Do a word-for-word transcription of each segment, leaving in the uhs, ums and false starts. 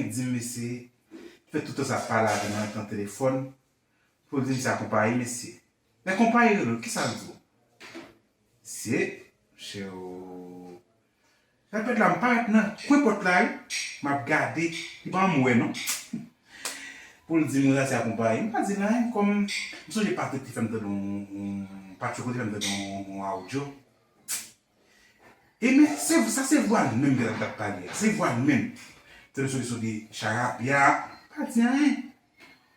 Di m, mesye, fè tout tan sa ap pale avè m nan telefòn, pou l di m se akonpaye, mesye. Lè konpaye rele l, kisa l di w? Mesye, chè o. Repèt la, m parèt nan kwen pòt la, wi. M ap gade, li pa janm wè, non. Pou l di m sa se akonpaye. M pa di l anyen, kòm m sonje Patrick te fè m tande yon, yon, Patrick te fè m tande yon, yon audio. E men, se, sa se vwa l menm ki t ap pale a. Se vwa l menm. Tande soti soti charapya. Pa di anyen.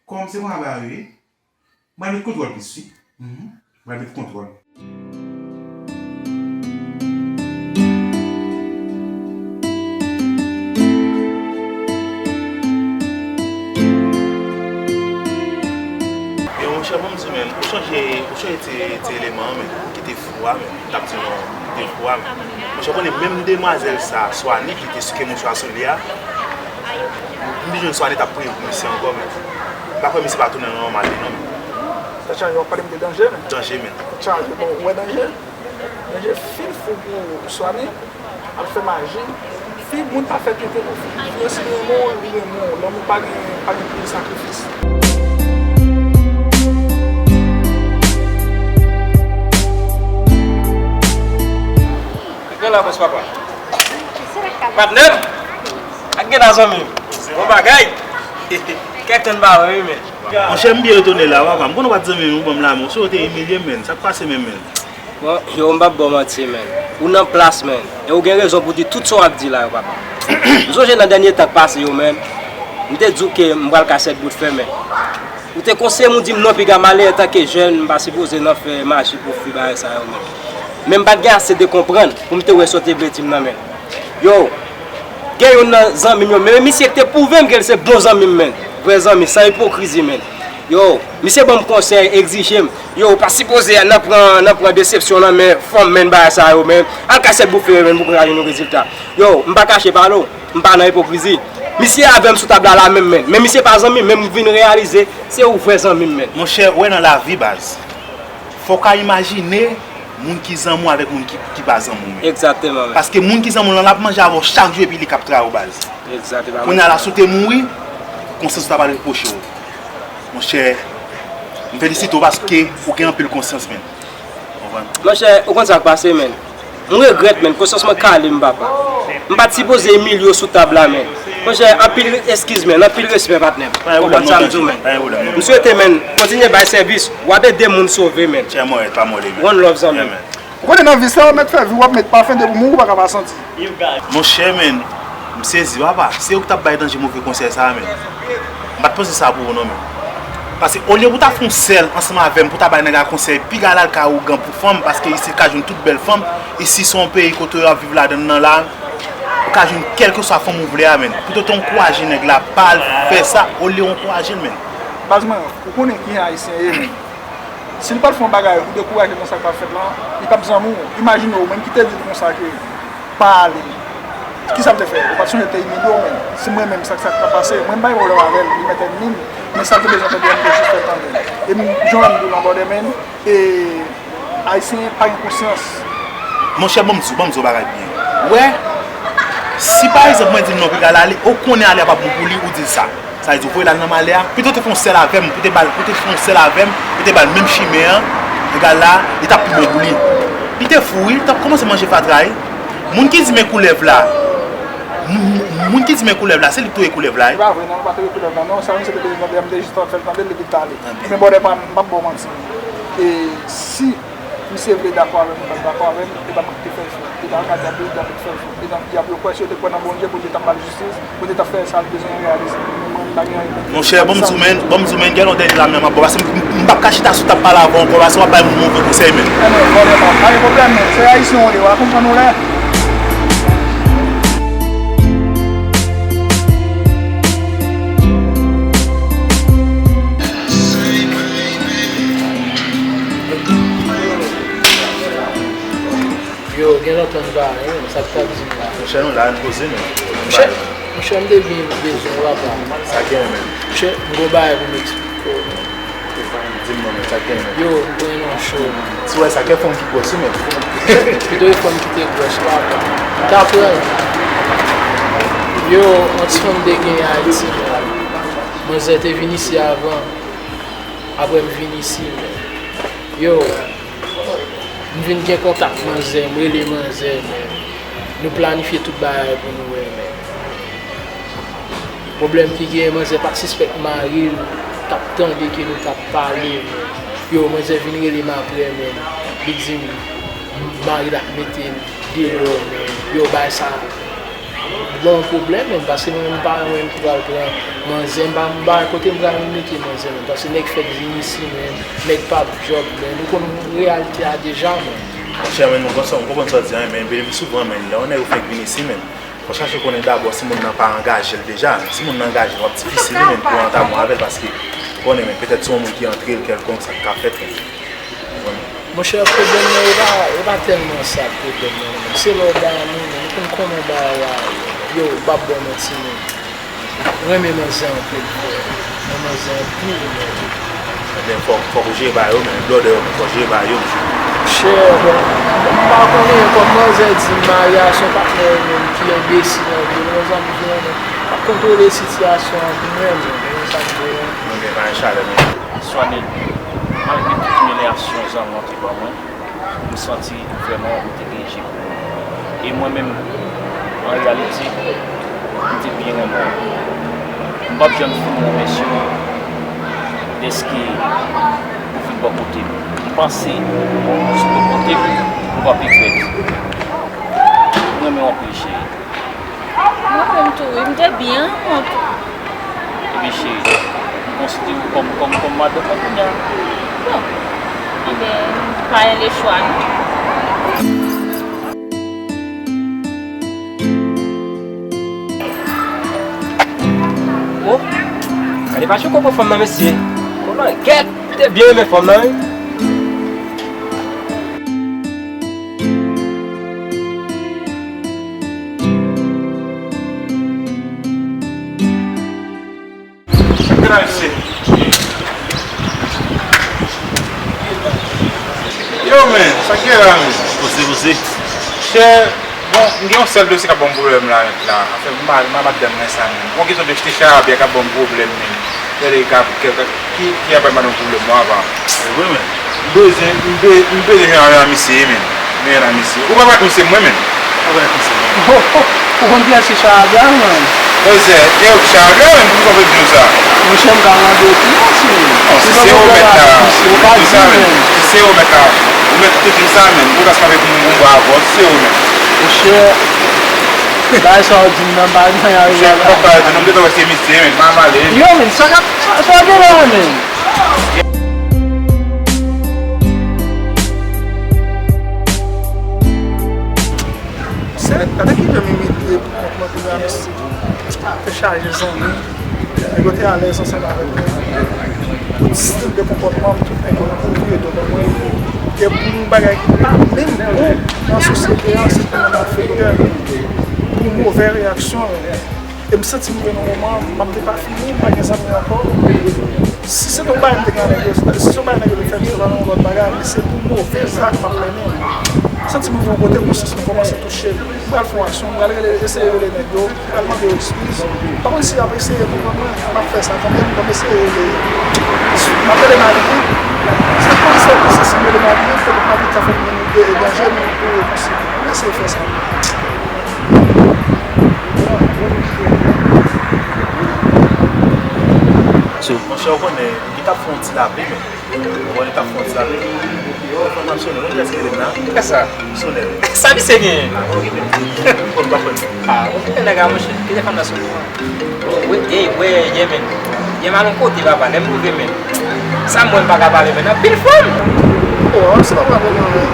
Kòm se mwen aba yo ye. Mwen met kontwòl plis, wi. Mhm. Mwen met kontwòl. E monchè, bon, m di, men, ou chanje, ou chanje ti, ti eleman an, men, ki te fou a, men, t ap di non, ki te fou a, men. Monchè, ou konnen menm demwazèl sa, Swani, ki te souke mouchwa sou li a, m te jwenn Swani t ap priye pou misye ankò, men. M pa kwè misye pa tounen nan nòmal li, non, men. Tèt chaje, w ap pale m de danje, men. Danje, men. Tèt chaje, bon, ou wè danje? Danje fin fou pou Swani, ap fè maji. Fi, moun pa fè tenten pou fi. Fi an, si li renmen w, li renmen w. Lanmou pa gen, pa gen pri sakrifis. Gen la, bòs papa. Patnè m? Ak gen la, zanmi m. Bon bagay. Kèk tan m pa wè, wi, men. Monchè, m byen etone la, papa. M konnen w pa t zanmi m, ou ban m lamen. Ou sou te imilye m, men. Sa k pase menm, men? Bon, yo, m p ap ba w manti, men. Ou nan plas, men. E ou gen rezon pou di tout sa w ap di la yo, papa. M sonje nan dènye tan k pase yo, men. M te di w ke m pral kase bout fè, men. Ou te konseye m, ou di m non, piga m ale antanke jèn, m pa sipoze nan fè maji pou fi bagay sa yo, men. Men m pa t gen ase de konprann pou m te wè sa w te vle di m nan, men. Yo, gen youn nan zanmi m yo, men misye te pwouve m ke l se bon zanmi m, men. Vrè zanmi, san ipokrizi, men. Yo, misye ban m konsèy, egzije m. Yo, ou pa sipoze nan pran, nan pran desepsyon nan men fanm, men bagay sa yo, men. Al kase bout fè, men, pou w ka jwenn yon rezilta. Yo, m pa kache pale w, m pa nan ipokrizi. Misye avè m sou tab la, la menm, men. Men misye pa zanmi m, men m vin reyalize, se ou vrè zanmi m, men. Monchè, ou wè nan lavi, baz. Fò w ka imajine moun ki zanmi w avèk moun ki, ki pa zanmi w, men. Egzakteman, men. Paske moun ki zanmi w lan, l ap manje avè w chak jou epi li k ap trayi w, baz. Egzakteman. Kounye a la, si w te mouri, konsyans ou ta pral repwoche w. Monchè, m felisite w paske ou gen anpil konsyans, men. Konprann? Monchè, ou konn sa k pase, men. M regrèt, men, konsyans mwen kale m, papa. M pa t sipoze imilye w sou tab la, men. Monchè, anpil eskiz, men, anpil respè, patnè m. Ou konprann sa m di w, men. M swete, men, kontinye bay sèvis. W ap ede moun sove, men. One love, zanmi. Ou konnen nan vi sa, w ap mèt fè vi, w ap mèt pafen, depi w mouri, ou pa ka pa santi. Monchè, men, m sezi, papa. Se ou ki t ap bay danje move konsèy sa a, men. M pa t panse sa pou ou non, men. Paske olye pou w ta fè yon sèl ansanm avè m pou w ta bay nèg la konsèy, piga l al ka ougan pou fanm, paske isi l ka jwenn tout bèl fanm, isi se yon peyi kote w ap viv ladan l nan la, ou ka jwenn kèlkeswa fanm ou vle a, men. Poutèt w ankouraje nèg la, pa al fè sa, olye w ankouraje l, men. Baz mwen, ou konnen kijan Ayisyen ye, men. Si l pa t fè yon bagay pou dekouraje l nan sa k ap fèt lan, li p ap zanmi w. Imajine w, menm ki te di l konsa ke pa ale. Kisa m te fè? Ou pa t sonje te imilye w menm. Si mwen menm, sa k, sa k ta pase, mwen m pa gen pwoblèm avè l, li mèt ènmi m. Men sa l te bezwen tande a, m te jis fè l tande. E m, jan m di w lan bòdè menm, e Ayisyen pa gen konsyans. Monchè, ban m di w, ban m di w yon bagay byen. Ou wè, si pa egzanp mwen di l non, piga l ale, ou konnen ale a p ap bon pou li, ou di l sa. Sa vle di, ou voye l al nan malè a. Pito w te fè yon sèl avè m, ou te ba l, ou te fè yon sèl avè m, ou te ba l menm chimen an, egal la, li t ap pi bon pou li. Li te fou, wi, li t ap kòmanse manje fatra, wi. Moun ki di men koulèv la, moun, moun ki di men koulèv la, se li k touye koulèv la, wi. Se pa vre, non, m pa touye koulèv la, non. Sa, misye te bezwen tande a, m te jis fè l tande, li vin pale. Ebyen, bòdè pa m, m p ap ba w manti. E si misye vle dakò avè m, li pral dakò avè m, e pa mwen ki te fè l fè. E pa ka dyab yo, dyab yo ki fè l fè. E dyab yo kwè, si yo te kwè nan Bondye, Bondye t ap ba l jistis, Bondye t ap fè sa l bezwen reyalize. Men mwen, m pa gen anyen kont li. Monchè, ban m di w, men, ban m di w, men, gen yon dènye la menm, bò, paske m, m, m p ap ka chita sou tab pale avè w ankò, paske w ap bay moun move konsèy, men. Ebyen, bòdè pa, pa gen pwoblèm, men. Se Ayisyen w ye, w a konprann ou lè. Yo, gen lontan m pa wè w, sa k t ap di m la? Monchè, nou la, n poze nou. Monchè, monchè, m te byen bezwen w, papa. Sa gen, men? Monchè, m gon bagay pou m eksplike w, men. Di m non, men, sa gen, men. Yo, m pran yon cho, men. Si w wè sa, kèk fanm ki gwòs, wi, men. Pito e fanm ki te gwòs, papa. M ta pran l. Yo, yon ti fanm te gen Ayiti, men manzè te vin isi avan. Apre m vin isi, men yo, m vin gen kontak manzè, m rele manzè, men nou planifye tout bagay pou nou wè, men pwoblèm ki genyen, manzè pa t sispèk mari l t ap tande ke nou t ap pale, men yo, manzè vin rele m apre, men li di m mari l ap mete l deyò, men yo, bagay sa bon pwoblèm, men paske mwen menm pa mwen menm ki pral pran manzè, m pa, m pa wè kote m pral mete manzè, men paske nèg fèk vin isi, men nèg p ap djòb, men nou konn reyalite a deja, men. Monchè, men, mwen konn sa, mwen konprann sa w di a, men byen souvan, men lè yon nèg ou fèk vin isi, men, fò chache konnen dabò si moun nan pa angaje l deja. Si moun nan angaje l, w ap difisil, men, pou w antanm avè l, paske ou konnen, men, petèt se yon moun ki antre l kèlkonk, sa k ka fèt, men, ou konnen. Monchè, pwoblèm nan, e pa, e pa tèlman sa k pwoblèm nan, non. Se lè w bay moun, ou konn kòman bagay la ye. Yo, m p ap ba w manti, men. Renmen manzè anpil, frè. Renmen manzè anpil, men. Ebyen, fòk, fòk ou jere ba yo, men. Blòdè yo, men, fòk jere ba yo, monchè. Chè, bon, m pa konnen, kòm manzè di m, Maria se yon patnè menm ki enbesil anpil, men sa m di w, men, m ap kontwole sitiyasyon an pou mwen, men, men sa m di w. Mwen gen pa yon chalè, men. Swanel, malgre tout imilyasyon zanmi w te ban mwen, m santi vrèman ou te gen je pou mwen. E mwen menm, an reyalite, m te byen renmen w. M p ap janm fin remèsye w dèske ou vin bò kote m. M panse, si w bò kote m, ou p ap regrèt. M renmen w anpil, cheri. Mwen menm tou, wi, m te byen wont. Ebyen, cheri, m konsidere w kòm, kòm, kòm madanm mwen kounye a. Bon, ebyen, m pa gen lechwa, non. Oh, gade pa chou koko fanm nan, mesye. Kòman gèt, m te byen renmen fanm nan, wi. Sa k gen la, mesye? Yo, men, sa k gen la, men? Poze, poze. Chè, bon, m gen yon sèl dosye k ap ban m pwoblèm la, nèt la. Anfen, m pa, m pa, m pa t bèm nan sa, men. Bon, kesyon de chita charabya k ap ban m pwoblèm, men. Gade, k ap, k ap, ki, ki ap ban nou pwoblèm, mwen, avan. E vre, men. M bezwen, m be-, m bezwen jwenn avèk misye, men. Men la, mesye. Ou pa konn se mwen menm. Ou pa konn se mwen. Ou konn kiyès ki Charabya, menm? Ozè, e ou ki Charabya, menm, poukisa w vle di w sa? Monchè, m ka mande w kiyès, menm? Non, si se ou mèt la, ou di m sa, menm. Si se ou mèt la, ou mèt te di m sa, menm. Ou ka save pou mwen, mwen avè w, si se ou mèt. Monchè, bagay sa w di m nan, pa gen anyen avè bagay sa. Monchè, m pa pale de non, m te wè se misye, menm, m pa pale. Yo, menm, sa k ap, sa, sa w gen la, menm? Se, gade kijan m imilye pou kont mwen, pou mwen, mesye. Te chaje zanmi. Nèg yo te alèz ansanm avèk mwen. Tout stil de konpòtman m, tout nèg yo kouvri do ban mwen. E pou yon bagay ki pa menm bon nan sosyete a, se pou yon malfektè, pou move reyaksyon l. E m santi m rive nan moman, m ap depafini, m pa gen zanmi ankò. Si se t yon bagay m te gen avèk yo, si se t yon bagay nèg yo te fè m, se ta nan yon lòt bagay, men se pou move zak m ap mennen. M santi m rive yon kote, konsyans mwen kòmanse touche m. M pral fè yon aksyon, m pral rele, eseye rele nèg yo, m pral mande yo eskiz. M pa konn si y ap eseye konprann mwen, m ap fè sa kanmenm, m ap eseye rele. M ap rele mari m. Se polis la ki sansible de mari m, fòk mari m ta fè m vin de danje, men pou rekonsilye. M eseye fè sa. Monchè, ou konnen, li t ap fè yon ti lapli, men. Ou konnen, li t ap fè yon ti lapli. Yo, fanm nan ap sonnen, ou konnen kiyès ki rele m la? Kiyès sa? Sonèl. Sa misye genyen? Ah, okipe m. Ou konn pa konn. Ah, okipe nèg la, monchè. Kite fanm nan sonnen. Wi, ey, wè, yè, men. Yè m al yon kote, papa, lè m rive, men. Sa m wè m pa ka pale, men. Anpil fanm. Oh, se pa pale, non, men.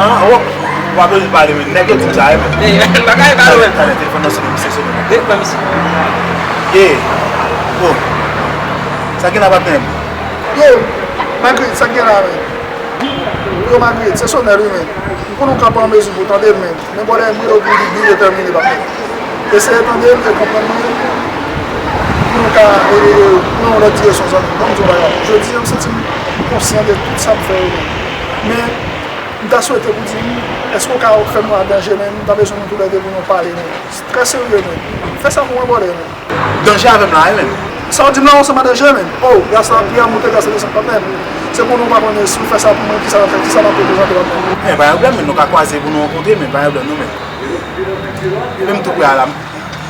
Ah, wòp. Ou pa bezwen pale, men. Nèg yo di m sa, wi, men. Ey, men, m pa ka pale, men. Talè, talè, telefòn nan sonnen, misye sonnen. Ey, pran misye. Ye. Oh. Sa gen la, patnè m? Yo, Magrit, sa gen la, men? Yo, Magrit, se Sonèl, wi, men. M konnen w ka pa an mezi pou w tande l, men, men bòlè m rele w pou w di detèmine, pa fè. Eseye tande m e konprann mwen, pou nou ka, e, e, e, pran yon lòt direksyon, zanmi m. Ban m di w yon bagay. Jodi a, m santi m konsyan de tout sa m fè yo, men, men, M ta swete pou di m, èske w ka fè m wè danje, men m ta bezwen nou toulède pou nou pale, men. Trè serye, men. Fè sa pou mwen, brother, men. Danje avè m la, wi, men. Sa w di m la, w ansanm a danje, men. Oh, gras la, pye a moute, gras la desann, patnè. Se konnen w pa konnen si w fè sa pou mwen, kisa w ap fè, kisa m ap reprezante, patnè. Men, pa gen pwoblèm, men. Nou ka kwaze pou nou rankontre, men. Pa gen pwoblèm, non, men. Menm tou prè a la,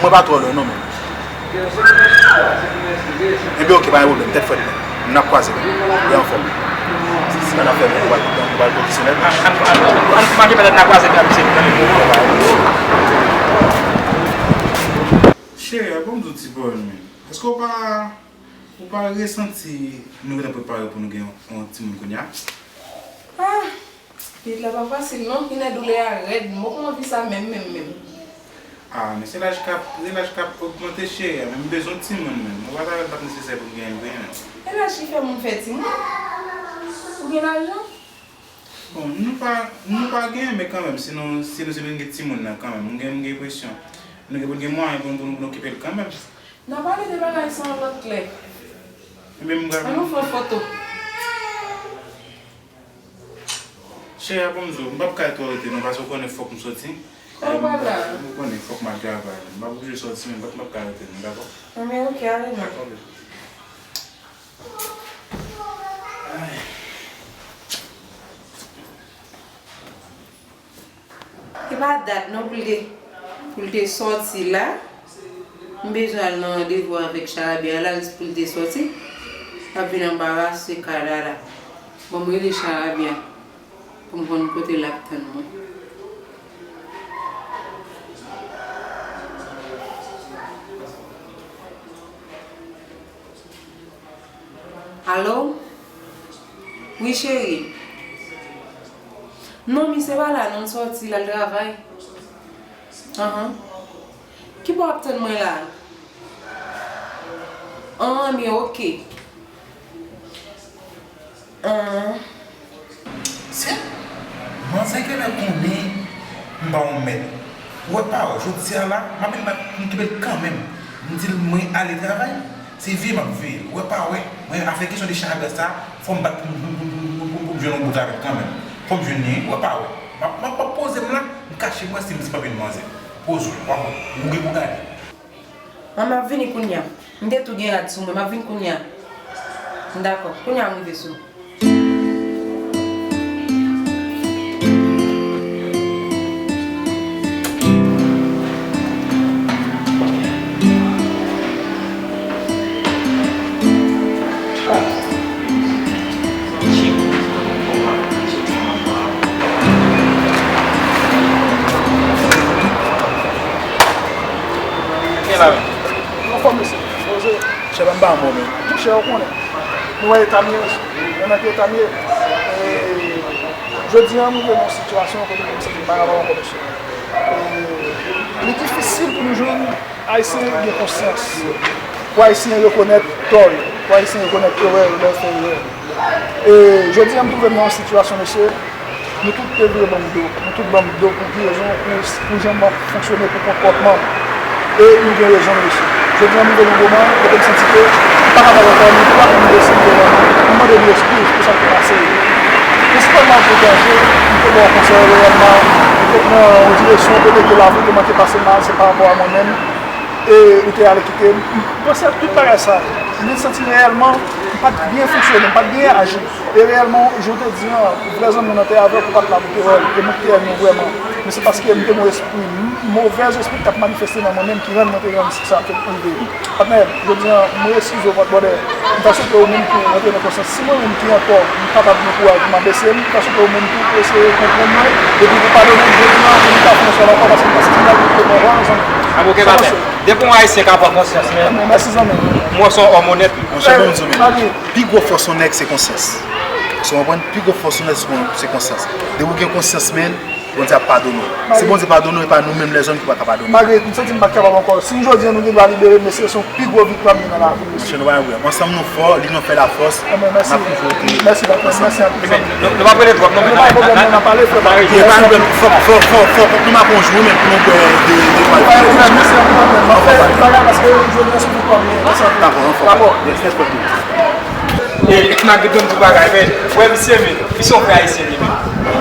mwen pa twò lwen, non, men. Ebyen, oke, pa gen pwoblèm, tèt frèt, men. N ap kwaze, men. Wi, anfòm. Sa n ap fè, men, nou pral, nou pral pwofesyonèl. An, an, an, an, mache pètèt n a kwaze, men, misye, nan menm moman. Cheri, ban m di w ti pawòl, men. Èske w pa, ou pa resanti nou gentan prepare pou nou gen yon, yon timoun kounye a? Ah! Pitit la pa fasil non, ki nè doulè a rèd, m poko anvi sa menm, menm, menm. Ah, men se laj k ap, se laj k ap ogmante, cheri, men m bezwen timoun, menm. Mwen pa ta wè l t ap nesesè pou m genyen l vre, menm. E laj ki fè moun fè timoun? Ou gen lajan? Bon, nou pa, nou pa genyen, men kanmenm, si nou, si nou, si nou gen timoun nan, kanmenm, m gen, m gen enpresyon, nou gen pou n gen mwayen pou nou, pou nou, pou nou okipe l kanmenm. N a pale de bagay sa yon lòt lè. Ebyen, m pral. Ann nou fè yon foto. Cheri, a bon m di w, m p ap kay twò rete non, paske w konnen fòk m soti. Kòman w pral la? Ou konnen fòk m al travay. M p ap oblije soti, men m p ap, m p ap kay rete non, dakò? Anben, oke, ale non. Dakò, bebe. Ay. Se pa dat non pou l te, pou l te sòti la. M bezwen al nan randevou avèk Charabia la, jis pou l te sòti. L ap vin anbarase kay la la. Ban m rele Charabia pou m konn kote l ap tann mwen. Alo? Wi, cheri. Non, misye pa la non, l sòti, l al travay. Anhan. Ki bò w ap tann mwen la? Anhan, men oke. Anhan. Se manzè genlè konnen m pa yon mèt. Wè pa wè, jodi a la, m ap vin bat pou m kenbe l kanmenm. M di l mwen ale travay, se veye m ap veye l. Wè pa wè, mwen afè kesyon de Charabia sa, fò m bat pou m, pou m, pou m, pou m, pou m, pou m jwenn yon bout avè l kanmenm. Fò m jwenn li, wè pa wè. M ap, m ap, m ap poze m la, m kache m wè si m di m ap vin manzè. Poze w, w ap wè, ou gen pou gade. An, m ap vini kounye a. M te tou gen rad sou mwen, m ap vin kounye a. M dakò. Kounye a m rive sou ou. Anfòm, mesye. Poze. Chè, pa m pa mò, men. Monchè, ou konnen. Nou wè eta m ye, mesye. Nou wè nan ki eta m ye. E, jodi a, m rive nan yon sitiyasyon kote ke m santi m pa kapab ankò, mesye. E, li difisil pou nou jwenn Ayisyen gen konsyans. Pou Ayisyen rekonèt tò yo. Pou Ayisyen rekonèt erè yo, lè yo fè erè. E, jodi a, m twouve m nan yon sitiyasyon, mesye. Nou tout te vire ban m do. Nou tout ban m do pou ki rezon? Pou, pou jan m ap fonksyone, pou konpòtman m. E nou gen rezon, mesye. Jodi a, m rive nan moman kote m santi ke m pa kapab ankò, men m pa pou m deside, m mande nou eskiz pou sa k te pase. Prensipalman pou danje, m te ba w konsèy reyèlman, m te pran yon direksyon kote ke lavi te manke pase mal, se pa rapò a mwen menm. E ou te ale kite m. M panse a tout bagay sa yo. M te santi reyèlman, m pa t byen fonksyone, m pa t byen aji. E reyèlman, jan w te di an, vrè zanmi w nan te avè w, ou pa t la pou te wè l. E mwen ki te ènmi w vrèman. Men se paske m te gen yon espri, m, movèz espri k t ap manifeste nan mwen menm ki rann mwen te rann sa te rive. Patnè, jodi a, m eskize w, brother. M ta swete ou menm tou rantre nan konsyans. Si mwen menm ki antò, m kapab gen kouraj pou m abese m, m ta swete ou menm tou eseye konprann mwen, epi pou padone m, jodi a, pou m pa fè yon sèl ankò, paske m pa santi m la pou m te konprann, zanmi. A, oke, patnè. Depi yon Ayisyen ka pran konsyans, men. Mèsi, zanmi. Mwen se yon òm onèt. Monchè, ban m di w, men. Pi gwo fòs yon nèg, se konsyans. Ou konprann? Pi gwo fòs yon nèg, se kon-, se konsyans. Depi w gen konsyans, men, Bondye ap padone w. Si Bondye padone w, e pa nou menm lèzòm ki pa ka padone w. Malgre m santi m pa t kapab ankò. Si jodi a nou gen dwa libere m, mesye, se yon pi gwo viktwa m gen nan lavi m, mesye. Monchè, nou pa wè. Ansanm nou fò, linyon fè lafòs. N ap toujou rete ansanm. Mèsi, patnè. Mèsi anpil. Nou, nou p ap rele twòp, non, men. Pa gen pwoblèm, non, n ap pale, frè. Pa gen pwoblèm. Fòk, fòk, fòk, fòk nou mache yon jou, men, pou nou pè de, de, pa gen pwoblèm. Mèsi anpil, patnè. M ap fè bagay paske jodi a se pou kò m ye. Dakò, anfòm. Dakò. Yes, yes, patnè. E, malgre tout bagay, men, wè misye, men, misye yon vrè Ayisyen, li, men.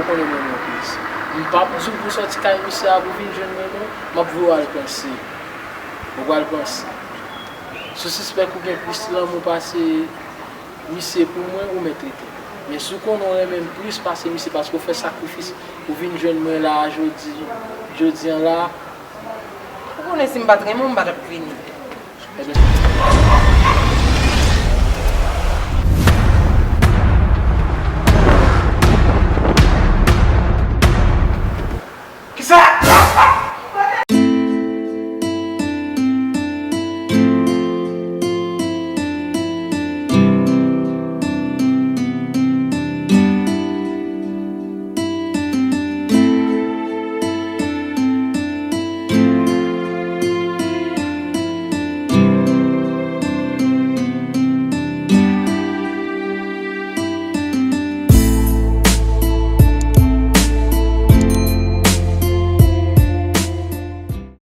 ou konnen m renmen w plis. M p ap di w pou w sòti kay misye a pou w vin jwenn mwen non, m ap voye w al panse. Ou pral panse. Si w sispèk ou gen plis lanmou pase misye pou mwen, ou mèt rete. Men si w konnen w renmen m plis pase misye paske w fè sakrifis pou w vin jwenn mwen la a jodi, jodi an la a, Ou konnen si m pa t renmen w, m pa t ap vini. Ebyen,